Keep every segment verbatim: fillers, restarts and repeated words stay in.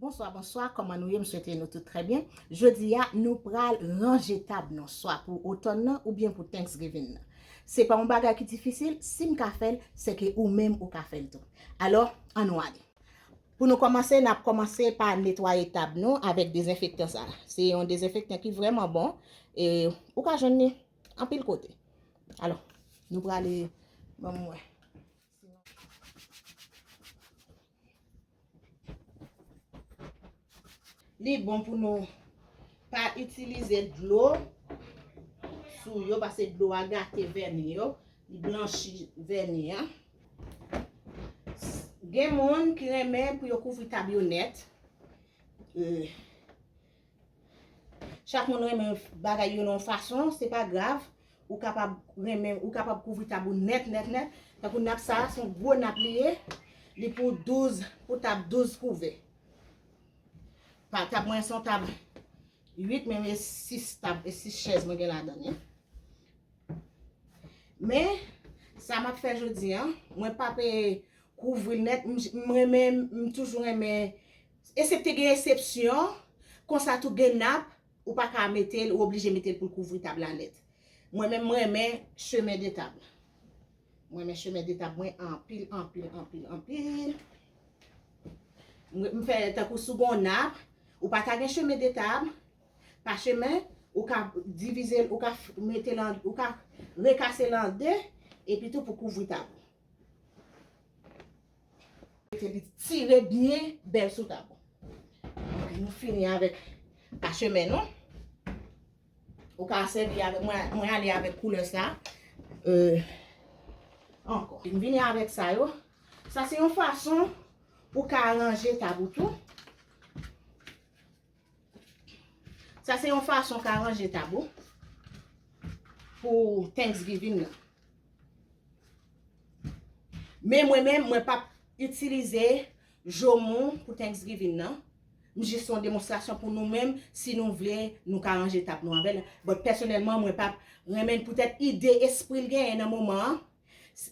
Bonswa, bonswa, kòman nou ye? M swete nou tout trè byen. Jodi a, nou pral ranje tab nou, swa pou otòn nan oubyen pou Thanksgiving nan. Se pa yon bagay ki difisil, si m ka fè l, se ke ou menm ou ka fè l tou. Alò, ann nou ale. Pou nou kòmanse, n ap kòmanse pa netwaye tab nou avèk dezenfektan sa. Se yon dezenfektan ki vrèman bon, e ou ka jwenn li anpil kote. Alò, nou prale, ban m wè. Li bon pou nou pa itilize dlo sou yo, paske dlo a gate vèni yo, li blanchi vèni an. Gen moun ki renmen pou yo kouvri tab yo nèt. E, chak moun renmen bagay yo nan yon fason, se pa grav. Ou kapab renmen, ou kapab kouvri tab ou nèt, nèt, nèt. Tankou nap sa, se yon gwo nap li ye. Li pou douz, pou tab douz kouvè. Pa, tab mwen se yon tab uit, men e sis tab, e sis chèz mwen gen ladan li. Men, sa m ap fè jodi a, mwen p ap, e, kouvri l nèt. M, m renmen, m toujou renmen, eksepte gen eksepsyon, konsa tou gen nap, ou pa ka mete l, ou oblije mete l pou l kouvri tab la nèt. Mwen menm, mwen renmen chemin de table. Mwen renmen chemin de table mwen anpil, anpil, anpil, anpil. Mwen, m fè tankou sou gon nap, ou pa ta gen chemin de table, pa chemin, ou ka divize l, ou ka f-, mete l an, ou ka rekase l an de, epi tou pou kouvri tab ou. Mete li tire byen bèl sou tab ou. Ok, nou fini avèk pachemen nou. Ou ka sèvi avèk, mwen, mwen ale avèk koulè sa. Euh, ankò. M vini avèk sa yo. Sa se yon fason ou ka ranje tab ou tou. Sa se yon fason ka ranje tab ou pou Thanksgiving nan. Men mwen menm, mwen p ap itilize joumou pou Thanksgiving nan. M jis yon demonstrasyon pou nou menm, si nou vle, nou ka ranje tab nou avè l. But pèsonèlman, mwen p ap renmen l poutèt ide espri l genyen nan moman an.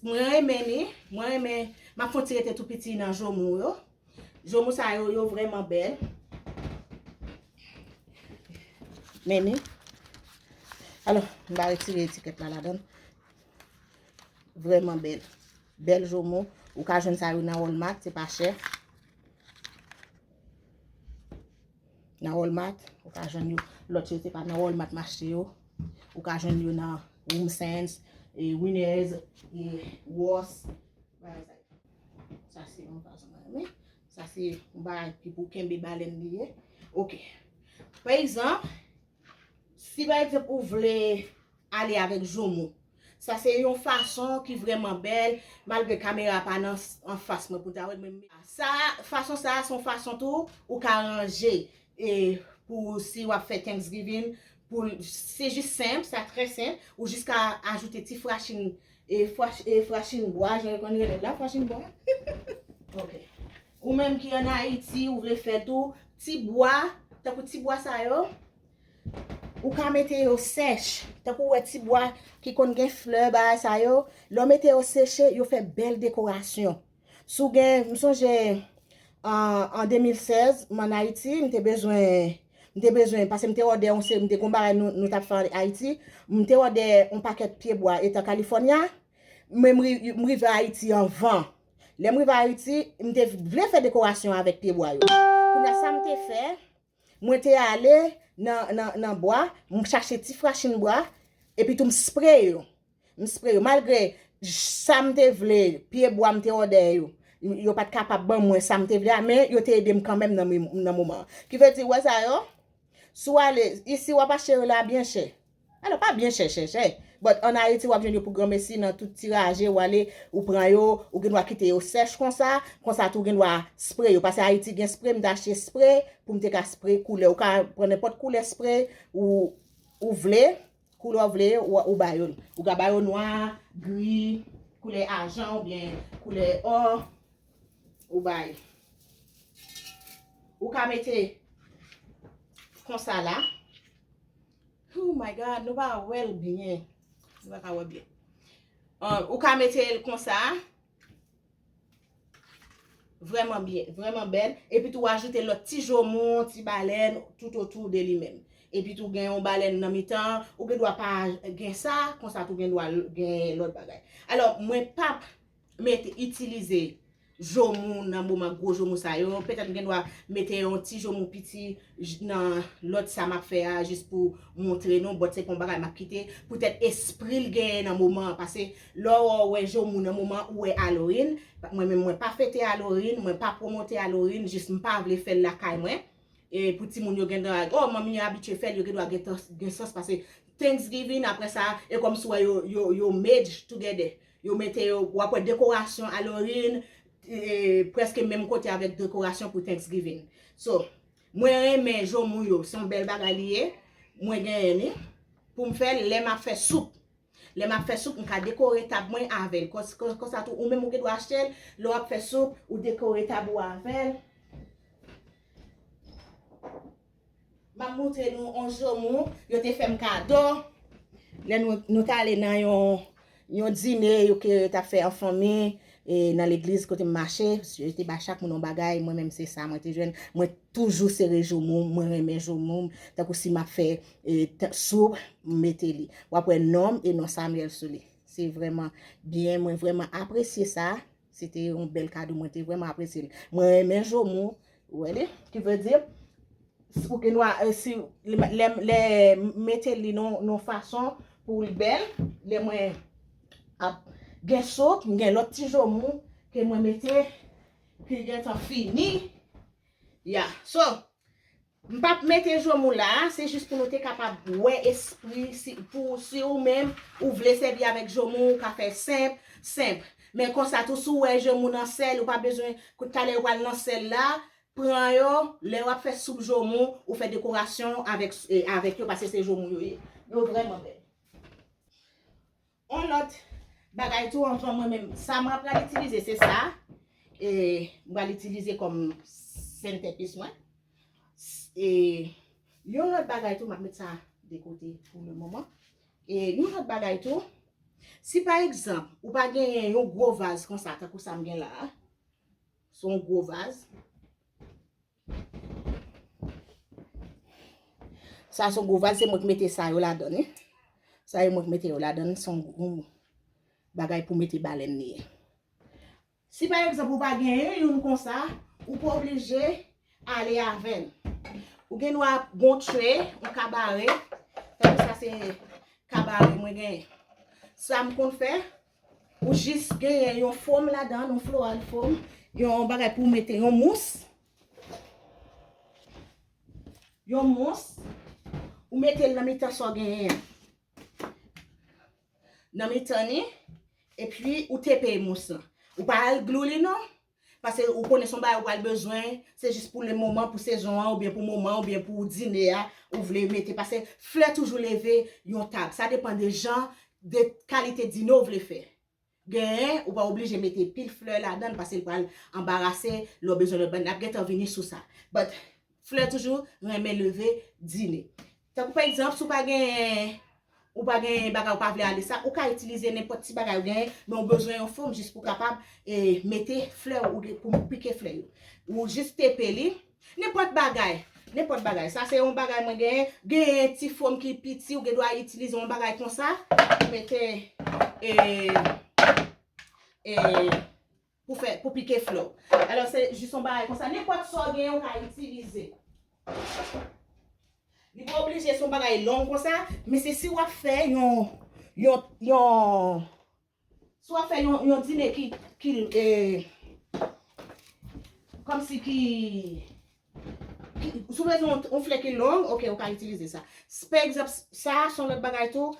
Mwen renmen li, mwen renmen, m ap fè yon ti rete tou piti nan joumou yo. Joumou sa yo, yo vrèman bèl. Men li. Alò, m va retire etikèt la ladan l. Vrèman bèl. Bèl joumou. Ou ka jwenn sa yo nan Walmart, se pa chè. Nan Walmart, ou ka jwenn yo. Lòt yo, se pa nan Walmart m achte yo. Ou ka jwenn yo nan Home Sense, e Winners, e Ross. Bagay sa yo. Sa se yon fason mwen renmen. Sa se yon bagay ki pou kenbe balèn li ye. Ok. Pa egzanp, si pa egzanp ou vle ale avèk joumou, sa se yon fason ki vrèman bèl, malgre kamera pa nan s-, anfas mwen pou ta wè, men sa, fason sa, se yon fason tou ou ka ranje, e pou si w ap fè Thanksgiving, pou l, se jis senp, sa trè senp, ou jis ka ajoute ti frachin, e frach-, e frachin bwa, jan yo konn rele l la, frachin bwa. Ok. Ou menm ki ann Ayiti, ou vle fè tou, ti bwa, tankou ti bwa sa yo, ou ka mete yo sèch. Tankou w wè ti bwa ki konn gen flè, bagay sa yo, lè w mete yo seche, yo fè bèl dekorasyon. Si w gen, m sonje, an, an de mil sèz, m ann Ayiti, m te bezwen, m te bezwen, paske m te òdè yon seri, m te gon bagay nou, nou t ap fè ann Ayiti, m te òdè yon pakèt pye bwa etan California, men m ri-, m rive Ayiti anvan. Lè m rive Ayiti, m te vle fè dekorasyon avèk pye bwa yo. Kounye a, sa m te fè, mwen te ale nan, nan, nan bwa, m chache ti frachin bwa, epi tou m spre yo. M spre yo. Malgre sa m te vle, pye bwa m te òdè yo, yo pa t kapab ban mwen sa m te vle a, men yo te ede m kanmenm nan, nan moman an. Ki vle di, wè sa yo? Si w ale, isi w ap achte yo la byen chè. Alò, pa byen chè, chè, chè. But ann Ayiti, w ap jwenn yo pou granmesi nan tout ti raje, w ale, ou pran yo, ou gen dwa kite yo sèch konsa, konsa tou ou gen dwa spre yo. Paske Ayiti gen spre, m te achte spre, pou m te ka spre koulè. Ou ka pran nenpòt koulè spre ou, ou vle, koulè w vle, ou, ou ba yo l. Ou ka ba yo nwa, gri, koulè ajan oubyen koulè ò, ou bay. Ou ka mete konsa la. Oh my God, nou pa wè l byen. Nou pa ka wè byen. Ah, ou ka mete l konsa. Vrèman byen, vrèman bèl. Epi tou, w ajoute lòt ti joumou, ti balèn, tout otou de li menm. Epi tou, gen yon balèn nan mitan, ou gen dwa pa gen sa, konsa tou gen dwa gen lòt bagay. Alò, mwen p ap mete, itilize joumou nan moman gwo joumou sa yo. Petèt m gen dwa mete yon ti joumou piti j- nan lòt sa m ap fè a, jis pou montre nou, but se pa yon bagay m ap kite. Poutèt espri l genyen nan moman an, paske lè w wè joumou nan moman ou wè Halloween, mwen menm mwen pa fete Halloween, mwen pa pwomote Halloween, jis m pa vle fè l lakay mwen. E pou timoun yo gen dwa, oh, manmi yo abitye fè l, yo gen dwa gen, tan- gen sans pase Thanksgiving, apre sa, e kòmsi w wè yo, yo, yo merge together. Yo mete yo, w ap wè dekorasyon Halloween, e, prèske menm kote avèk dekorasyon pou Thanksgiving. So, mwen renmen joumou yo, se yon bèl bagay li ye. Mwen genyen li pou m fè l lè m ap fè soup. Lè m ap fè soup, m ka dekore tab mwen avè l. Kòs- kòs- Konsa tou, ou menm ou gen dwa achte l, lè w ap fè soup, ou dekore tab ou avè l. M ap montre nou yon joumou, yo te fè m kado. Lè nou, nou t ale nan yon, yon dine, yo ke yo t ap fè an fanmi, e nan legliz kote m mache, yo te ba chak moun yon bagay, mwen menm se sa, mwen te jwenn, mwen toujou sere joumou, mwen renmen joumou, tankou si m ap fè, e, tan- soup, m mete li. W ap wè non m e non Samuel sou li. Se vrèman byen, mwen vrèman apresye sa. Se te yon bèl kado, mwen te vrèman apresye l. Mwen renmen joumou, ou wè li, ki vle di, ou gen dwa, e, si, lè, lè, lè m mete li nan, nan fason pou l bèl, lè mwen ap gen soup, m gen lòt ti joumou ke mwen mete, ki gentan fini. Ya, so, m p ap mete joumou la, se jis pou nou te kapab wè espri, si, pou, si ou menm, ou vle sèvi avèk joumou, ou ka fè senp, senp. Men konsa tou, si w wè joumou nan sèl, ou pa bezwen, kou talè yo pral nan sèl la, pran yo, lè w ap fè soup joumou, ou fè dekorasyon avèk, e, avèk yo, paske se joumou yo ye. Yo vrèman bèl. On lòt bagay tou, anvan mwen menm, sa mwen pral itilize, se sa. E, m pral itilize kòm centerpiece mwen. E, yon lòt bagay tou, m ap met sa de kote pou le moman. E, yon lòt bagay tou, si pa egzanp, ou pa genyen yon gwo vaz konsa, tankou sa m gen la a, se yon gwo vaz. Sa se yon gwo vaz, se mwen ki mete sa yo ladan, wi. Sa yo mwen ki mete yo ladan, se yon gwo bagay pou mete balèn li ye. Si pa egzanp ou pa genyen youn konsa, ou pa oblije ale avè l. Ou gen dwa gon tray, yon kabare, tankou sa se kabare mwen genyen. Sa m konn fè, ou jis genyen yon fòm ladan, yon floral fòm, yon bagay pou mete, yon mous. Yon mous, ou mete l nan mitan sa w genyen an. Nan mitan li, epi ou tepe mous lan. Ou pa al glou li non, paske ou konnen se yon bagay ou pral bezwen, se jis pou le moman, pou sezon an, oubyen pou moman, oubyen pou dine a, ou vle mete, paske flè toujou leve yon tab. Sa depann de jan, de kalite dine ou vle fè. Genyen, ou pa oblije mete pil flè ladan l, paske l pral anbarase lè w bezwen lòt bagay. N ap gentan vini sou sa. But, flè toujou renmen leve dine. Tankou pa egzanp, si w pa gen, ou pa gen bagay, ou pa vle ale sa, ou ka itilize nenpòt ti bagay ou genyen, men ou bezwen yon fòm jis pou kapab, e, mete flè ou, pou pike flè yo. Ou jis tepe li, nenpòt bagay, nenpòt bagay. Sa se yon bagay mwen genyen, genyen ti fòm ki piti, ou gen dwa itilize yon bagay konsa, pou mete, e, e, pou fè, pou pike flè w. Alò, se jis yon bagay konsa. Nenpòt sa w genyen, ou ka itilize. Li pa oblije se yon bagay long konsa, men se si w ap fè yon, yon, yon, si w ap fè yon, yon dine ki, ki, e, kòmsi ki, ki, si w bezwen yon, yon flè ki long, ok, ou ka itilize sa. S- Pa egzanp, sa, se yon lòt bagay tou,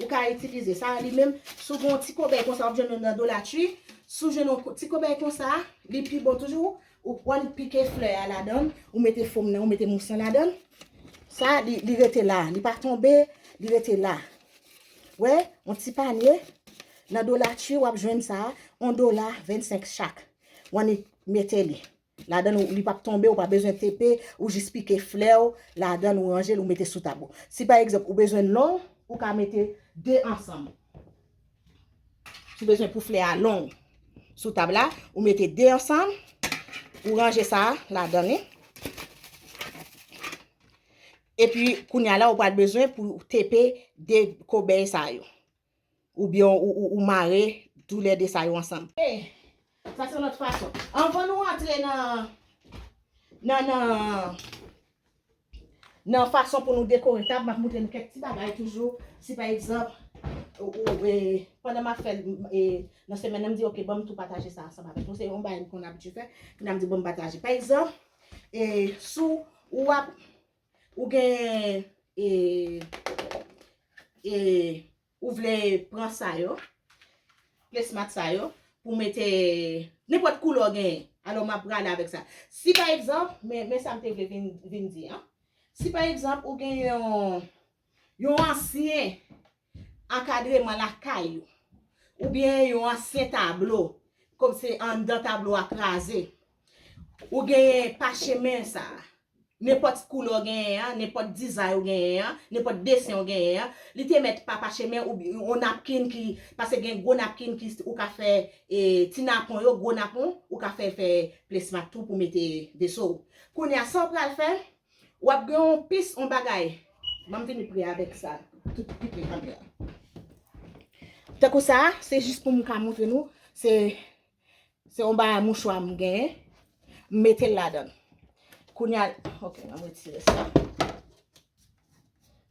ou ka itilize sa. Li menm, si w gen yon ti kobèy konsa, w ap jwenn nan Dollar Tree, si w jwenn yon ko- ti kobèy konsa, li pi bon toujou, ou pran pike flè a ladan l, ou mete fòm nan, ou mete mous lan ladan l. Sa, li, li rete la, li pa tonbe, li rete la. Wè, yon ti panye, nan Dollar Tree w ap jwenn sa, yon dola vennsenk chak. W annik mete li ladan l, li p ap tonbe, ou pa bezwen tepe, ou jis pike flè w ladan l, ou ranje l, ou mete sou tab ou. Si pa egzanp, ou bezwen l long, ou ka mete de ansanm. Si w bezwen pou flè a long. sou tab la, ou mete de ansanm, ou ranje sa ladan li. Epi, kounye a la, ou pral bezwen pou tepe de kobèy sa yo. Oubyen ou, ou, ou mare toulède sa yo ansanm. E, sa se yon lòt fason. Anvan nou antre nan, nan, nan, nan fason pou nou dekore tab, m ap montre nou kèk ti bagay toujou. Si pa egzanp, ou, ou, e, pandan m ap fè l, e, nan semèn nan, m di, "Ok, ban m tou pataje sa ansanm avèk nou." Se yon bagay m konn abitye fè. Kounye a m di, "Ban m pataje." Pa egzanp, e, sou ou ap, ou gen, e, e, ou vle pran sa yo, placemat sa yo, pou mete nenpòt koulè w genyen. Alò, m ap prale avèk sa. Si, pa egzanp, men, men sa m te vle vin, vin di an. Si, pa egzanp, ou gen yon, yon ansyen ankadreman lakay ou, oubyen yon ansyen tablo, kòm se anndan tablo a kraze, ou genyen pachemen sa a, nenpòt koulè w genyen an, nenpòt dizay ou genyen an, nenpòt desen ou genyen an, li te mèt pa pachemen ou yon napkin ki, paske gen gwo napkin ki ou ka fè, e, ti napon yo, gwo napon, ou ka fè, fè placemat tou pou mete veso w. Kounye a, sa w pral fè, w ap gen yon pis, yon bagay. Ban m vini pre avèk sa, tout pike kanpe a. Tankou sa, se jis pou m ka montre nou, se Se yon bagay mouchwa m genyen, m mete l ladan l. Kounye a, ok, m retire sa.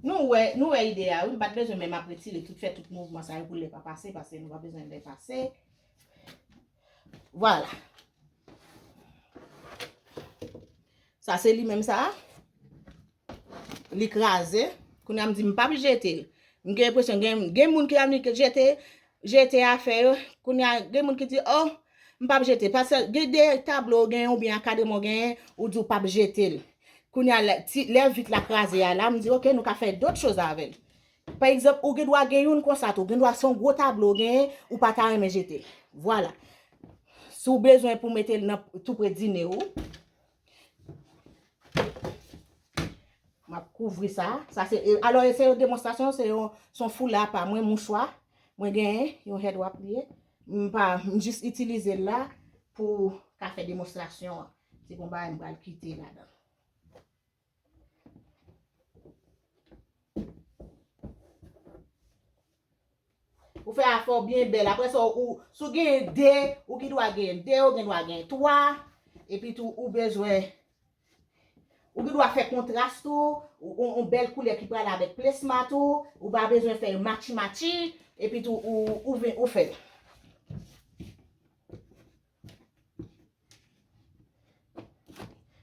Nou wè, nou wè ide a, wi, m pa t bezwen menm ap retire tout, fè tout mouvman sa yo pou lè pa pase, paske nou pa bezwen lè pase. Vwala. Sa se li menm sa. Li kraze. Kounye a m di m p ap jete l. M gen enpresyon gen, gen moun ki ap jete, jete afè yo. Kounye a gen moun ki di, "Oh, m p ap jete." Paske gen de tablo w genyen oubyen ankadreman w genyen, ou di w p ap jete l. Kounye a, lè, ti, lè vit la kraze a la, m di, "Ok, nou ka fè dòt choz avè l." Pa egzanp, ou gen dwa gen youn konsa tou, ou gen dwa se yon gwo tablo w genyen, ou pa ta renmen jete l. Vwala. Si w bezwen pou mete l nan toupre dine w, M ap kouvri sa. Sa se, e, alò, e se yon demonstrasyon, se yon, se yon foula pa mwen, mouchwa. Mwen genyen yon head wrap li ye. M pa, m jis itilize l la pou ka fè demonstrasyon an. Se yon bagay m pral kite ladan. Ou fè afè w byen bèl. Apre sa, ou, si w gen de, ou gen dwa gen de, ou gen dwa gen twa. Epi tou, ou bezwen, ou gen dwa fè kontras tou, ou, ou, ou bèl koulè ki prale avèk placemat ou, ou pa bezwen fè matchi matchi, epi tou, ou, ou, vin- ou fè l.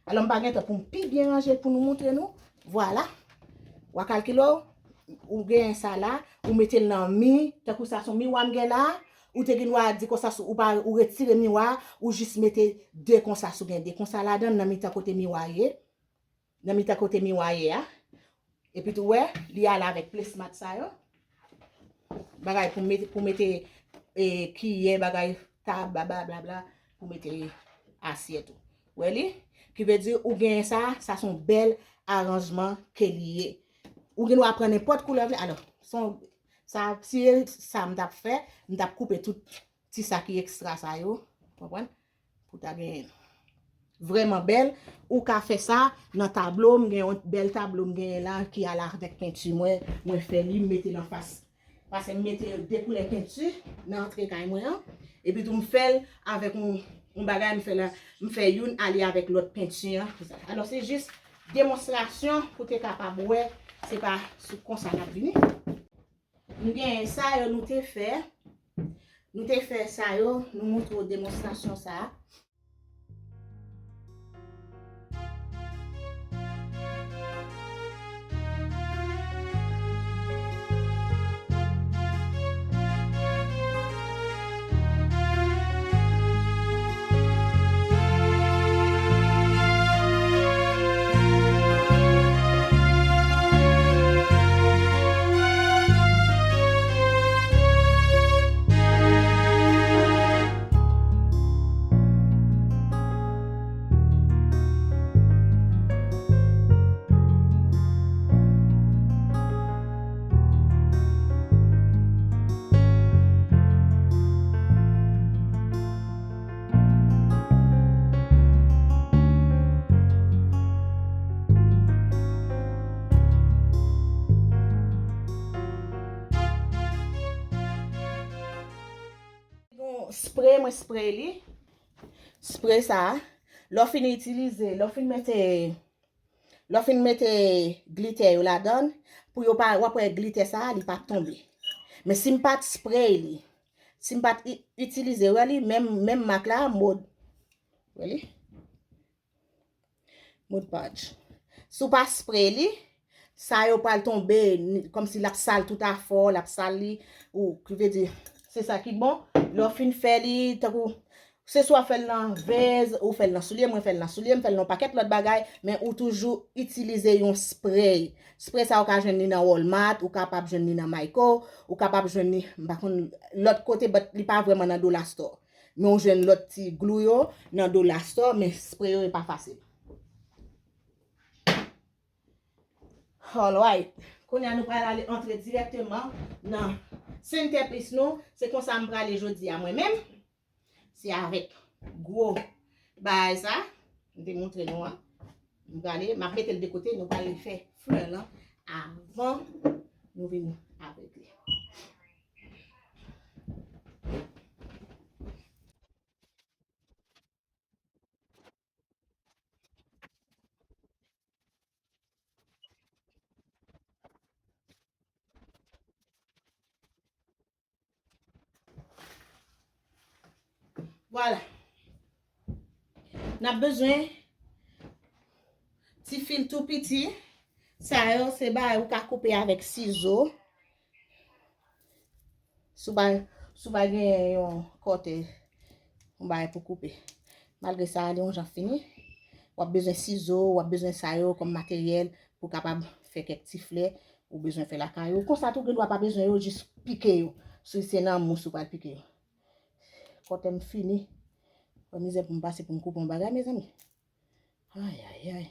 Alò, m pa gen tan pou m pi byen ranje l pou nou montre nou. Vwala. W a kalkile w, ou genyen sa la, ou mete l nan mi, tankou sa se yon miwa m gen la, ou te gen dwa di konsa, ou pa, ou retire miwa, ou jis mete de konsa, si w gen de konsa ladan, nan mitan kote miwa ye. Nan mitan kote miwa ye a. Epi tou wè, li ale avèk placemat sa yo. Bagay pou mete, pou mete, e, kiyè, bagay tab, bla, bla, bla, bla, pou mete asyèt ou. Wè li? Ki vle di, ou genyen sa, sa se yon bèl aranjman ke li ye. Ou gen dwa pran nenpòt koulè w vle. Alò, se yon, sa, si se sa m t ap fè, m t ap koupe tout ti sa ki ekstra sa yo, konprann? Pou ta gen vrèman bèl, ou ka fè sa nan tablo, m gen yon bèl tablo m genyen la ki al avèk penti mwen, mwen fè li, m mete l anfas. Paske m mete de koulè penti nan antre kay mwen an, epi tou m fè l avèk yon, yon bagay m fè la, m fè youn ale avèk lòt penti an, konsa. Alò, se jis demonstrasyon pou te kapab wè, se pa sou konsa n ap vini. M gen sa yo nou te fè. Nou te fè sa yo, nou montre w demonstrasyon sa a. Spray li. Spray sa. Lè w fin itilize, lè w fin mete, lè w fin mete glitè yo ladan, pou yo pa, w ap wè glitè sa, li p ap tonbe. Men si m pa t spray li, si m pa t i- itilize, wè li, menm, menm mak la, mod, wè li? Mod Podge. Si w pa spray li, sa yo pral tonbe, ni- kòmsi l ap sal tout afè w, l ap sal li, ou, ki vle di, se sa ki bon. Lè w fin fè li, tankou, se swa w fè l nan vez, ou fè l nan soulye, mwen fè l nan soulye, m fè l nan pakèt lòt bagay, men ou toujou itilize yon spray. Spray sa ou ka jwenn li nan Walmart, ou kapab jwenn li nan Michael, ou kapab jwenn li, m pa konn lòt kote, but li pa vrèman nan Dollar Store. Men ou jwenn lòt ti glou yo nan Dollar Store, men spray yo e pa fasil. Alright. Kounye a nou pral ale antre dirèkteman nan centerpiece nou. Se konsa m prale jodi a mwen menm. Se avèk gwo bagay sa. M te montre nou an. M prale, m ap mete l de kote, nou prale fè flè lan avan nou vin avèk li. Vwala. N ap bezwen ti fil tou piti. Sa yo se bagay ou ka koupe avèk sizo. Si w pa, si w pa genyen yon kòtè, yon bagay pou koupe. Malgre sa ale yon jan fini, w ap bezwen sizo, w ap bezwen sa yo kòm materyèl pou w kapab fè kèk ti flè ou bezwen fè lakay ou. Konsa tou, ou gen dwa pa bezwen yo, jis pike yo. Si se nan mous ou pral pike yo. Kòtè m fini. Wè mizè pou m pase pou m koupe yon bagay, mezanmi. Ay, ay, ay.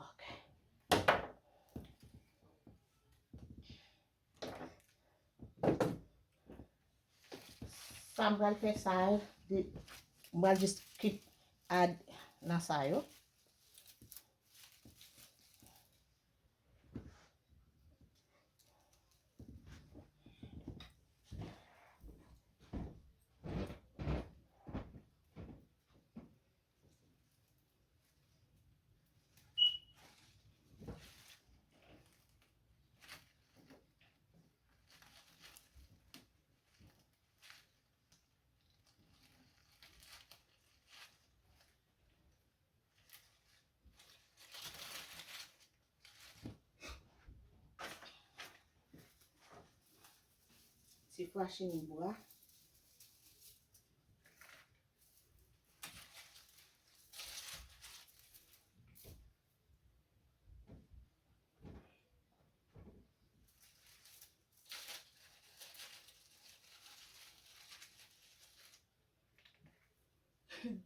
Ok. Sa m pral fè sa, de, m pral jis kit add nan sa yo. Ti fwa chini bwa.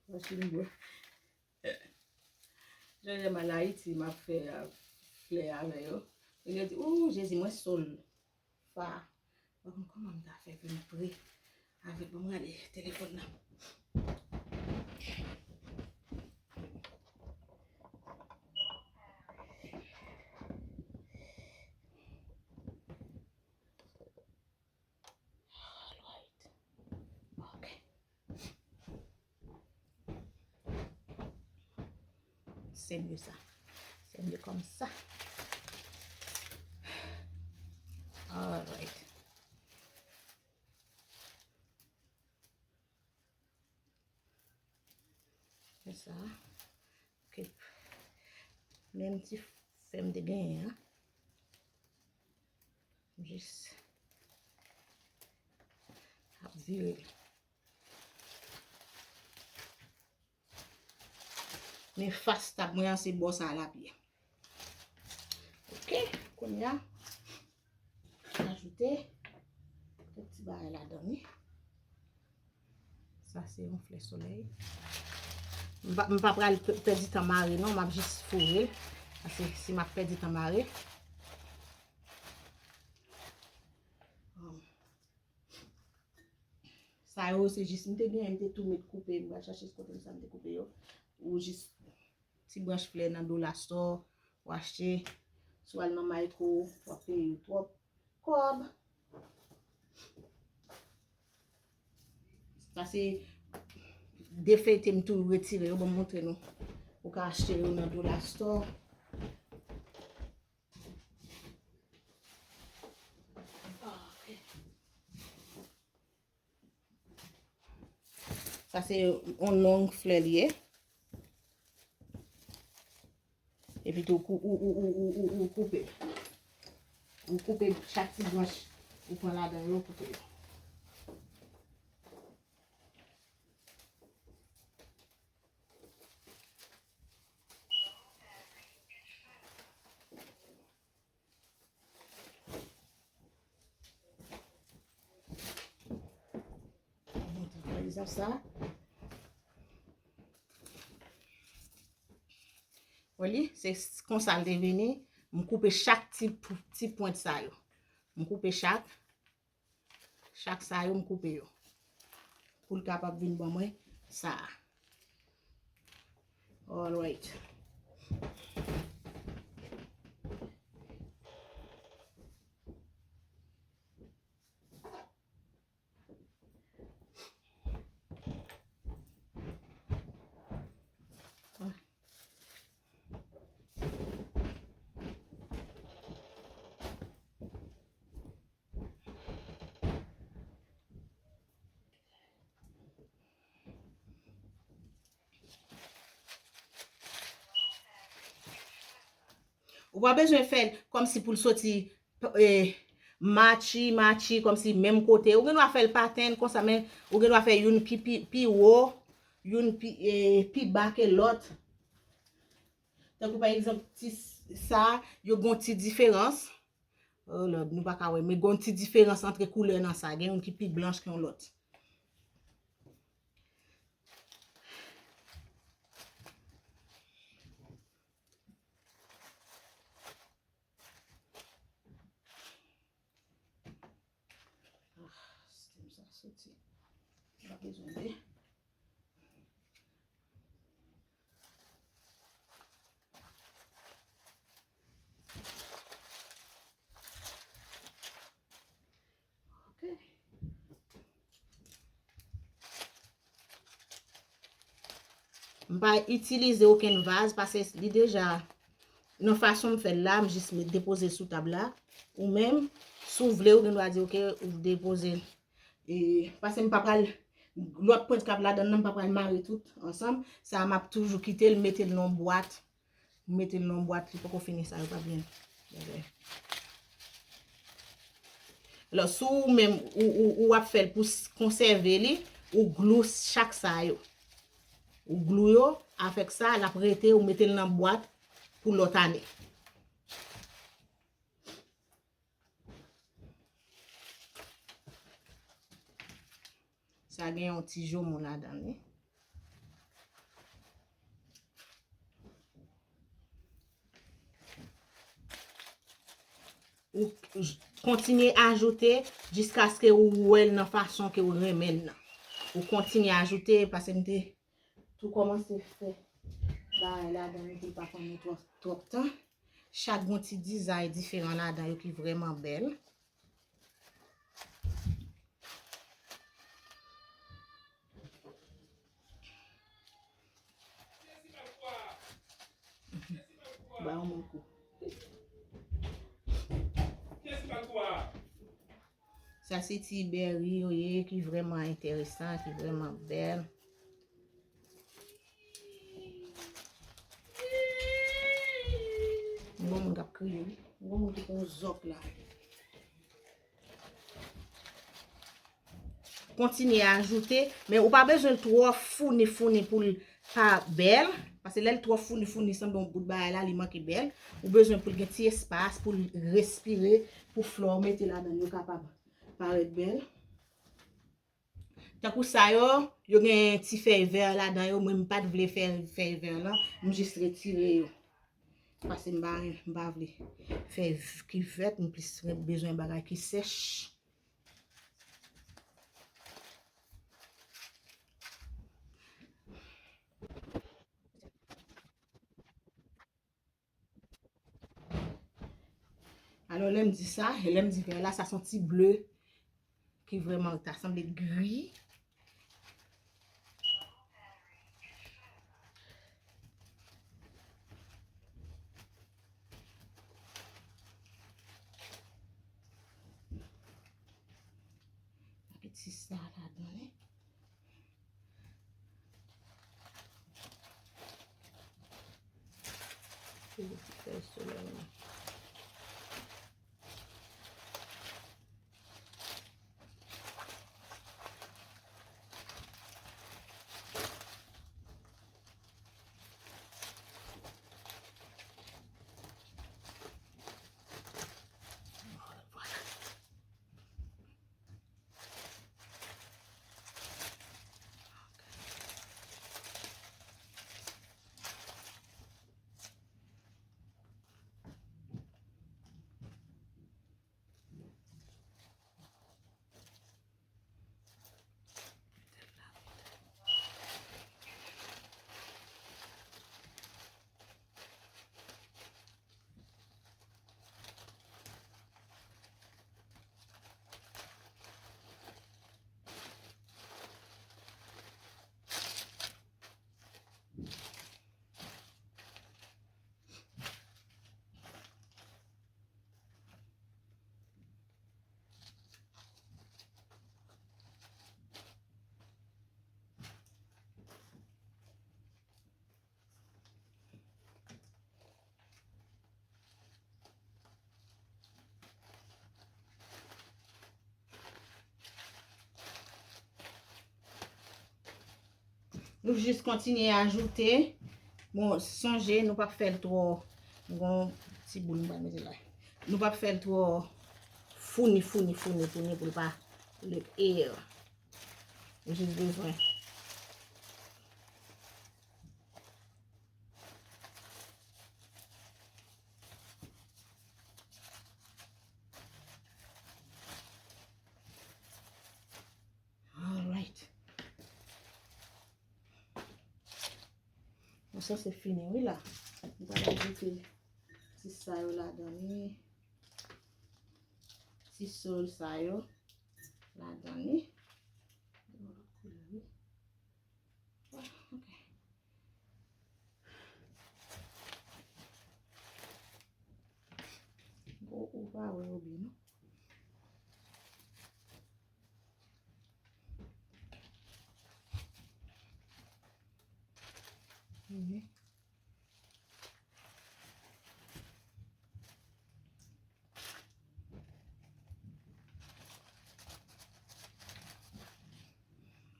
Machin bwa. Jan lè m al Ayiti, m ap fè a, flè avè yo. Yo di, ou, Jezi, mwen so l. Fa. Pa konn kòman m ta fè pou m pre avèk, ban m gade telefòn nan. Alright. Ok. Se mye sa. Se mye kòmsa. Alright. Fè sa. Ok. Menm ti fè m te genyen an. Jis ap vire l. Men fas tab mwen an se bò sa l ap ye. Ok, kounye a, ajoute kèk ti bagay ladan li. Sa se yon flè solèy. M pa, m pa pral pe-, pèdi tan mare non, m ap jis foure l. Paske si m ap pèdi tan mare. Sa yo se jis m te genyen, m te tou met koupe, m pral chache kote m sa m te koupe yo. Ou jis ti branch flè nan Dollar Store, ou achte, si w al nan Michael, w ap peye yo twòp kòb. Sa se defeyte m tou retire yo, ban m montre nou. Ou ka achte yo nan Dollar Store. Sa se yon long flè li ye. Epi tou, ou, ou, ou koupe. Ou koupe chak ti branch ou pran ladan yo, ou koupe yo. Montre pa egzanp sa. Wè li, se konsa l te vini. M koupe chak ti, ti pwent sa yo. M koupe chak. Chak sa yo, m koupe yo. Pou l kapab vin ban mwen sa a. Alright. Ou pa bezwen fè l kòmsi pou l soti, eh, matchi, matchi, kòmsi menm kote. Ou gen dwa fè l patèn konsa, men ou gen dwa fè youn ki pi, pi wo, youn pi, eh, pi ba ke lòt. Tankou pa egzanp, ti s-, sa, yo gon ti diferans. Oh Lord, nou pa ka wè, men gon ti diferans antre koulè nan sa. Gen youn ki pi blanch ke yon lòt. Ah, sistèm sa soti. Pa bezwen de. Ok. M pa itilize okenn vaz, paske li deja, nan fason m fè l la, m jis met depoze l sou tab la. Ou menm, si w vle, ou gen dwa di, ok, ou depoze l. E, paske m pa pral, lòt pwent k ap ladan nan, m pa pral mare tout ansanm. Sa a, m ap toujou kite l, mete l nan bwat. Ou mete l nan bwat, li poko fini sa, yo pa byen. Alò, si ou menm, ou, ou, ou ap fè l pou s-, konsève li, ou glou chak sa yo. Ou glou yo, avèk sa, l ap rete, ou mete l nan bwat pou lòt ane. Sa gen yon ti jomon ladan li. Ou j-, kontinye ajoute jiskaske ou wè l nan fason ke ou renmen l nan. Ou kontinye ajoute, paske m te tou kòmanse fè bagay ladan li pou l pa pran nou twòp, twòp tan. Chak gon ti dizay diferan ladan yo ki vrèman bèl. Ba yon moun kou. Sa se ti bèri yo ye ki vrèman enteresan, ki vrèman bèl. Gon moun k ap kriye, wi. Gon moun ki pran zòk la. Kontinye ajoute, men ou pa bezwen l twò founi founi pou l pa bèl. Paske lè l twò founi founi, sanble yon bout bagay la, li manke bèl. Ou bezwen pou l gen ti espas, pou l respire, pou flè w mete ladan l yo kapab parèt bèl. Tankou sa yo, yo gen ti fèy vè ladan yo. Mwen, m pa t vle fè fèy vè lan. M jis retire yo. Paske m pa, m pa vle fèy v-, ki vèt. M plis re-, bezwen bagay ki sèch. Alò, lè m di sa, e lè m di vè la, sa se yon ti ble. ki vrèman ta sanble gri. Met ti sa ladan li. Pou fè solèy la. Nou jis kontinye ajoute. Bon, sonje, nou p ap fè l twò. M gon ti boul m pral mete la. Nou p ap fè l twò founi, founi, founi, founi pou l pa le air. Nou jis bezwen Alright. Bon, sa se fini, wi, la. M pral ajoute ti sa yo ladan li. Ti sòl sa yo ladan li. Yon lòt koulè, wi. Ah, ok. Bon, ou pa wè yo byen, non? Mhm.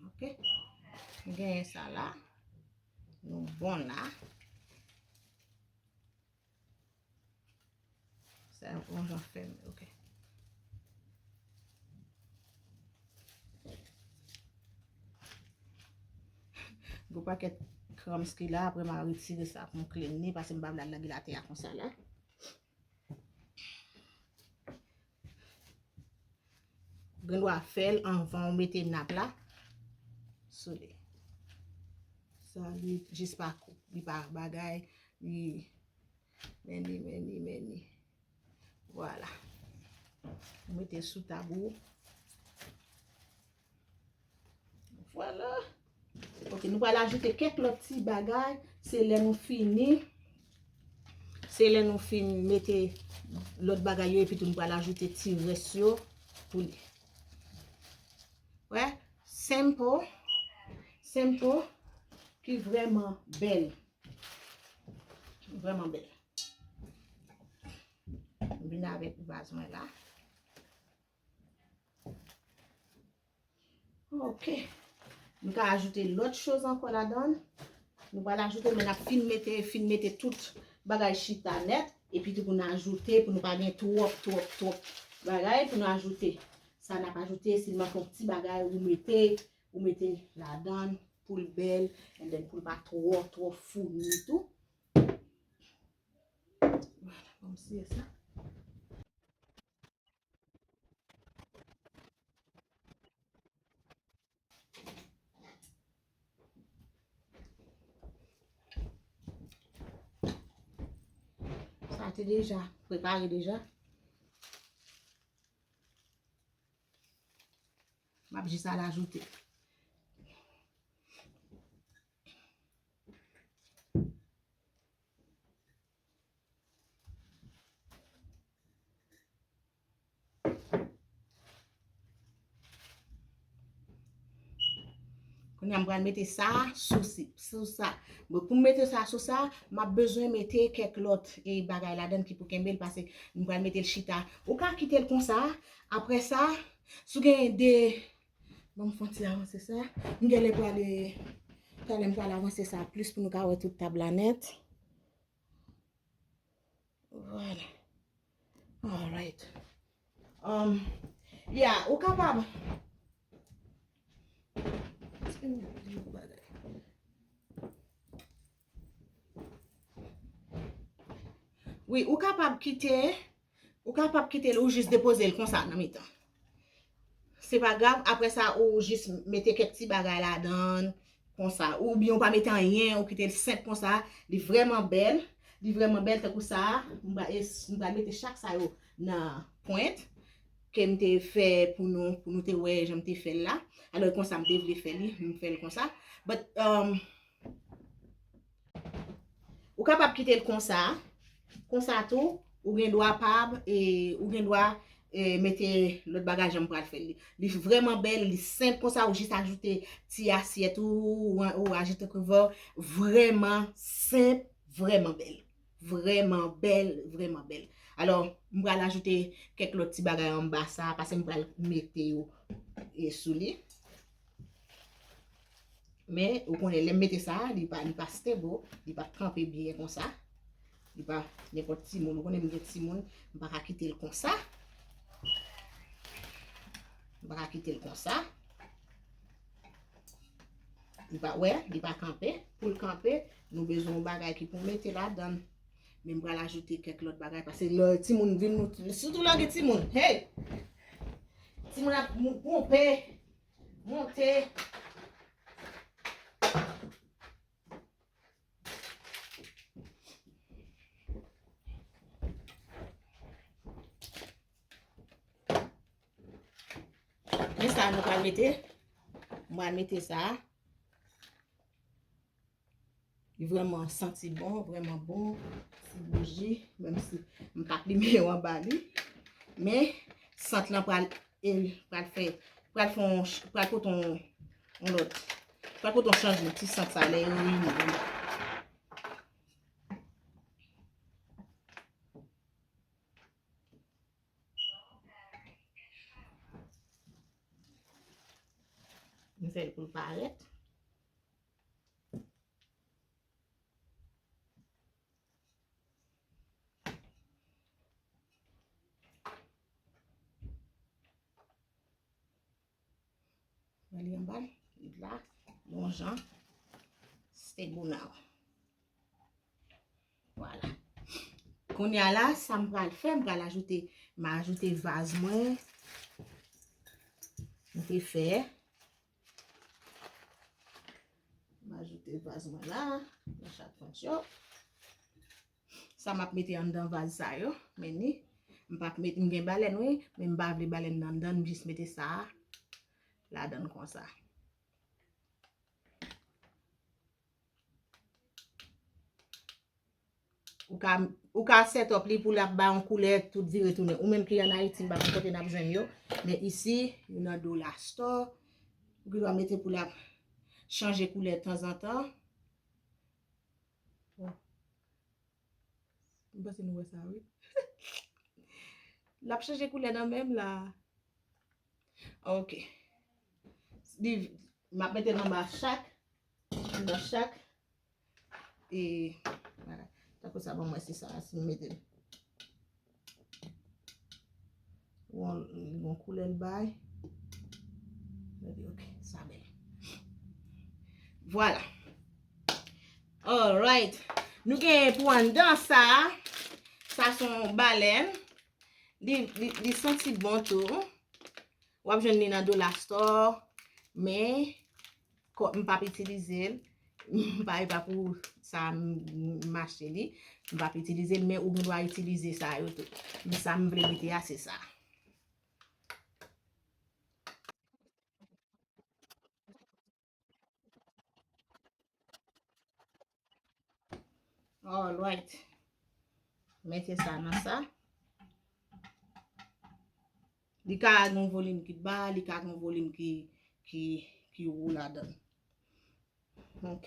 Ok. M genyen sa la. Nou bon la. Sa yon jan fèmen, ok. Gwo pakèt crumbs ki la, apre m a retire sa pou m clean li, paske m pa vle al lage l atè a konsa la. Gen dwa fè l anvan w mete nap la sou li. Sa li jis pa kou, li pa bagay, li men li, men li, men li. Vwala. Ou mete sou tab ou. Vwala. Ok, nou pral ajoute kèk lòt ti bagay. Se lè nou fini. Se lè nou fin mete lòt bagay yo, epi tou nou pral ajoute ti rès yo pou li. Wè, simple, simple, ki vrèman bèl. Vrèman bèl. M vin avèk vaz mwen la. Ok. Nou ka ajoute lòt choz ankò ladan l. Nou pral ajoute, men n ap fin mete, fin mete tout bagay chita nèt. Epi tou pou n ajoute, pou nou pa gen twòp, twòp, twòp bagay pou nou ajoute. Sa n ap ajoute, se manke yon ti bagay ou mete, ou mete ladan l pou l bèl, and then pou l pa twò, twò founi tou. Vwala, kòmsi e sa. Sa te deja prepare deja. ap jis al ajoute. Kounye a, m pral mete sa sou si, sou sa. Bon, pou m mete sa sou sa, m ap bezwen mete kèk lòt, e, bagay ladan ki pou kenbe l, paske m pral mete l chita. Ou ka kite l konsa. Apre sa, si w gen de, bon, m fè yon ti avanse sa. M genlè prale, talè m pral avanse sa plis pou nou ka wè tout tab la nèt. Vwala. Alright. Um, yeah, ou kapab. Wi, ou kapab kite, ou kapab kite l, ou jis depoze l konsa nan mitan. Se pa grav, apre sa, ou jis mete kèk ti bagay ladan l, konsa. Oubyen ou pa mete anyen, ou kite l senp konsa. Li vrèman bèl. Li vrèman bèl, tankou sa. M pral, e, m pral mete chak sa yo nan pwent ke m te fè pou nou, pou nou te wè jan m te fè l la. Alò, konsa m te vle fè li, m fè l konsa. But, um, ou kapab kite l konsa. Konsa tou, ou gen dwa pa, e, ou gen dwa, e, mete lòt bagay jan m pral fè l. Li vrèman bèl, li senp konsa, ou jis ajoute ti asyèt ou, ou, ou ajoute kivè, vrèman senp, vrèman bèl. Vrèman bèl, vrèman bèl. Alò, m pral ajoute kèk lòt ti bagay anba sa, paske m pral mete yo, e, sou li. Men, ou konnen, lè m mete sa, li pa, li pa stable, li pa kanpe byen konsa. Li pa nenpòt timoun. Ou konnen m gen timoun, m pa ka kite l konsa. M pa ka kite l konsa. Li pa, wè, li pa kanpe. Pou l kanpe, nou bezwen yon bagay ki pou mete ladan l. Men m pral ajoute kèk lòt bagay, paske lè timoun vin, nou, sitou lè gen timoun, hey! Timoun ap mou-, ponpe, monte. Men sa nou pral mete. M pral mete sa. Li vrèman santi bon, vrèman bon. Ti bouji, menm si m pa plimen yo anba li. Men, sant lan pral, e, pral fè, pral fè yon ch-, pral pote yon, yon lòt, pral pote yon chanjman, ti sant sa lè yo reyini. M fè l pou l parèt. Wè li anba l, li la, bon jan, stay bon now. Vwala. Kounye a la, sa m pral fè, m pral ajoute, m ajoute vaz mwen. M te fè. M ajoute vaz mwen la, nan chak pwent yo. Sa m ap mete anndan vaz sa yo, men ni, m p ap mete, m gen balèn wi, men m pa vle balèn nan anndan, m jis mete sa a ladan konsa. Ou ka, ou ka set up li pou l ap bay yon koulè tout vire tounen. Ou menm ki ann Ayiti, m pa konn kote n ap jwenn yo. Men isi, yo nan Dollar Store. Ou gen dwa mete pou l ap chanje koulè tanzantan. Bon. M panse nou wè sa, wi. L ap chanje koulè nan men m la. Ok. Li, m ap mete l anba chak. Anba chak. E, vwala. Tankou sa, ban m wè si sa, si m mete l. Bon, li gon koulè l bay. Ok, sa bèl. Vwala. Alright. Nou gen pou anndan sa. Sa se yon balèn. Li, li, li santi bon tou. W ap jwenn li nan Dollar Store. Men, kò-, m p ap itilize l. M pa, e pa pou sa m, m achte li. M p ap itilize l, men ou gen dwa itilize sa yo tou. Men sa m vle mete a, se sa. Alright. Mete sa nan sa. Li ka gen yon volim ki ba, li ka gen yon volim ki, ki, ki wo ladan. Ok.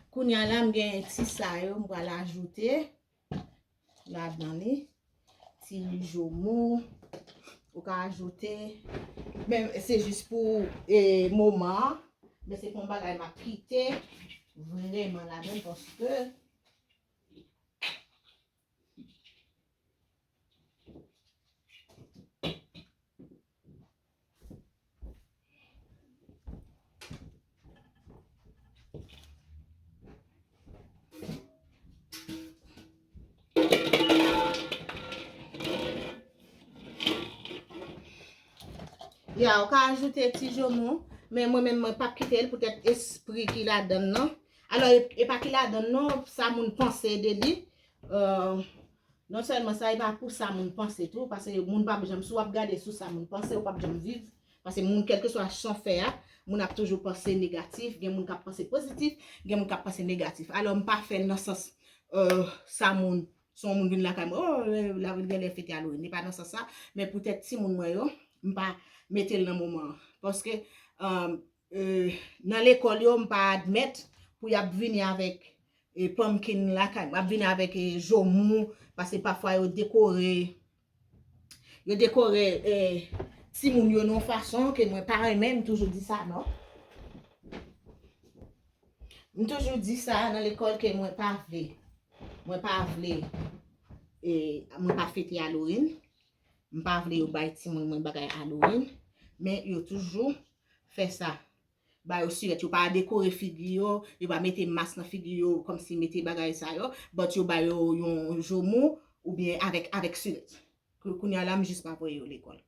Kounye a la, m gen ti sa yo, m pral ajoute ladan li. Ti joumou, ou ka ajoute. Men se jis pou, e, moman an. Men se pa yon bagay m ap kite vrèman ladan paske Ya, ou ka ajoute ti joumou, men mwen menm mwen p ap kite l poutèt espri ki ladan l nan. Alò, e, e pa ki ladan l non, sa moun panse de li. Euh, non sèlman sa, e pa pou sa moun panse tou, paske moun p ap janm, si w ap gade sou sa moun panse, ou p ap janm viv. Paske moun, kèlkeswa sa w fè a, moun ap toujou panse negatif, gen moun k ap panse pozitif, gen moun k ap panse negatif. Alò, m pa fè l nan sans, euh, sa moun, si yon moun vin lakay mwen, oh, eh, l ap genlè fete Halloween. E pa nan sans sa, men poutèt timoun mwen yo, m pa mete l nan moman an. Paske, euh, euh, nan lekòl yo, m pa admèt pou y ap vini avèk, e, pumpkin lakay mwen, ap vini avèk, e, joumou, paske pafwa yo dekore, yo dekore, e, timoun yo nan yon fason ke mwen pa renmen, m toujou di sa, non. M toujou di sa nan lekòl ke mwen pa vle, mwen pa vle, e, mwen pa fete Halloween, m pa vle yo bay timoun mwen bagay Halloween, men yo toujou fè sa. Ba yo sirèt, yo pa dekore figi yo, yo pa mete mas nan figi yo, kòmsi mete bagay sa yo, but yo ba yo yon joumou oubyen avèk, avèk sirèt. Kou-, kounye a la, m jis pa voye yo lekòl.